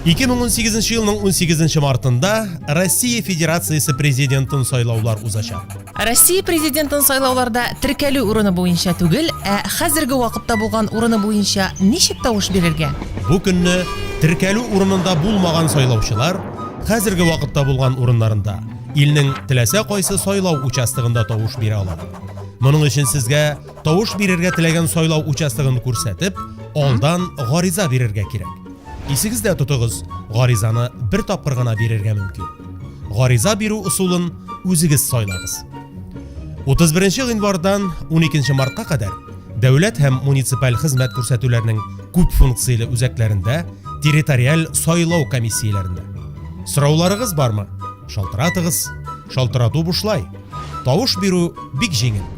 2018 елның 18 мартында Россия Федерациясе президентын сайлаулар узачак. Россия президентын сайлауларда теркәлү урыны буенча түгел, ә хәзерге вакытта булган урыны буенча ничек тавыш бирергә? Бу көнне теркәлү урынында булмаган сайлаучылар хәзерге вакытта булган урыннарында илнең теләсә кайсы сайлау участогында тавыш бирә ала. Моның өчен сезгә тавыш бирергә теләгән сайлау участогын күрсәтеп, алдан гариза бирергә кирәк. Исегездә тотыгыз, гаризаны бер тапкыр гына бирергә мөмкин. Гариза бирү ысулын үзегез сайлагыз. 31 гыйнвардан 12 мартка кадәр дәүләт һәм муниципаль хезмәт күрсәтүләрнең күп функцияле үзәкләрендә, территориаль сайлау комиссияләрендә. Сорауларыгыз бармы? Шалтыратыгыз. Шалтырату бушлай. Тавыш бирү бик җиңел.